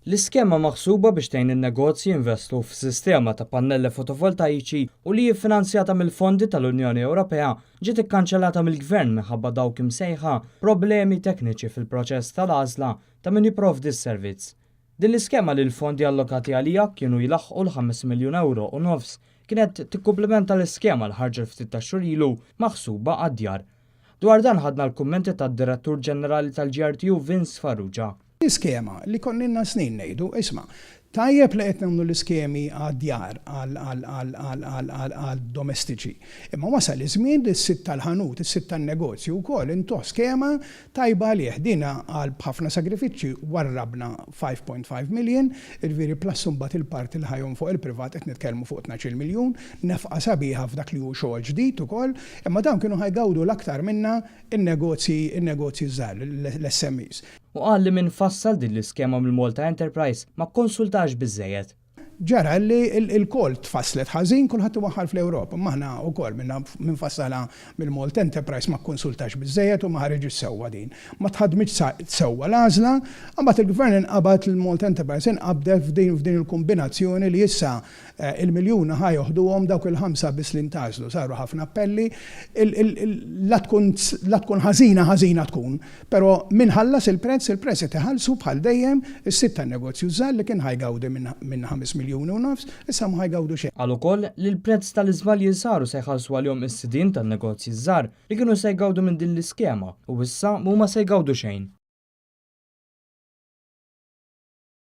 L-iskema maħsuba biex tgħin in-negozji jinvestu f'sistema ta' pannelli fotovoltaiċi u li hi ffinanzjata mill-fondi tal-Unjoni Ewropea ġiet ikkanċellata mill-Gvern minħabba dawk imsejħa problemi tekniċi fil-proċess tal-għażla ta' min jipprovdi s-servizz. Din l-iskema li l-fondi allokati għaliha kienu jlaħħqu l-ħames miljun ewro u nofs kienet tikkumplimenta l-iskema li ħarġet ftit tax-xhur ilu maħsuba għad-djar. Dwar dan ħadna l-kummenti tad-Direttur Ġenerali tal-GRTU Vince Farrugia. L-iskema li konna ilna snin ngħidu, isma', tajjeb li qed nagħmlu l-iskemi għad-djar, għad-domestiċi, imma wasal iż-żmien li s-sid tal-ħanut, is-sid tan-negozju wkoll intuh skema tajba għalih. Din għal b'ħafna sagrifiċċji warrabna 5.5 million, jiġifieri plus imbagħad il-parti li ħa jonfoq il-privat qed nitkellmu fuq tnax-il miljun, nefqa sabiħa f'dak li hu xogħol ġdid ukoll, imma dawn kienu ħa jgawdu l-aktar minnha n-negozji, in-negozji ż-żgħar, l-SMEs. Hu qal li min fassal din l-iskema mill-Malta Enterprise ma kkonsultax biżżejjed. Ġara li l-call tfasslet ħażin, kulħadd iwaħħal fl-Ewropa, imma aħna wkoll min fassalha mill-Malta Enterprise ma kkonsultax biżżejjed u ma ħariġitx sewwa din. Ma tħaddmitx sewwa l-għażla, imbagħad il-Gvern inqabad, il-Malta Enterprise inqabdet f'din il-kombinazzjoni li issa Il-miljuna ħa joħduhom dawk il-ħamsa biss li ntgħażlu. Saru ħafna appelli. La tkun la tkun ħażina ħażina tkun. Però min ħallas il-prezz? Il-prezz qed iħallsu bħal dejjem is-sid tan-negozju ż-żgħar li kien ħa jgawdi minn ħames miljuni u nofs, issa mhu ħa jgawdu xejn. Qal ukoll li l-prezz tal-iżbalji li saru se jħallsu għalihom is-sidien tan-negozji ż-żgħar li kienu se jgawdu minn din l-iskema u issa mhuma se jgawdu xejn.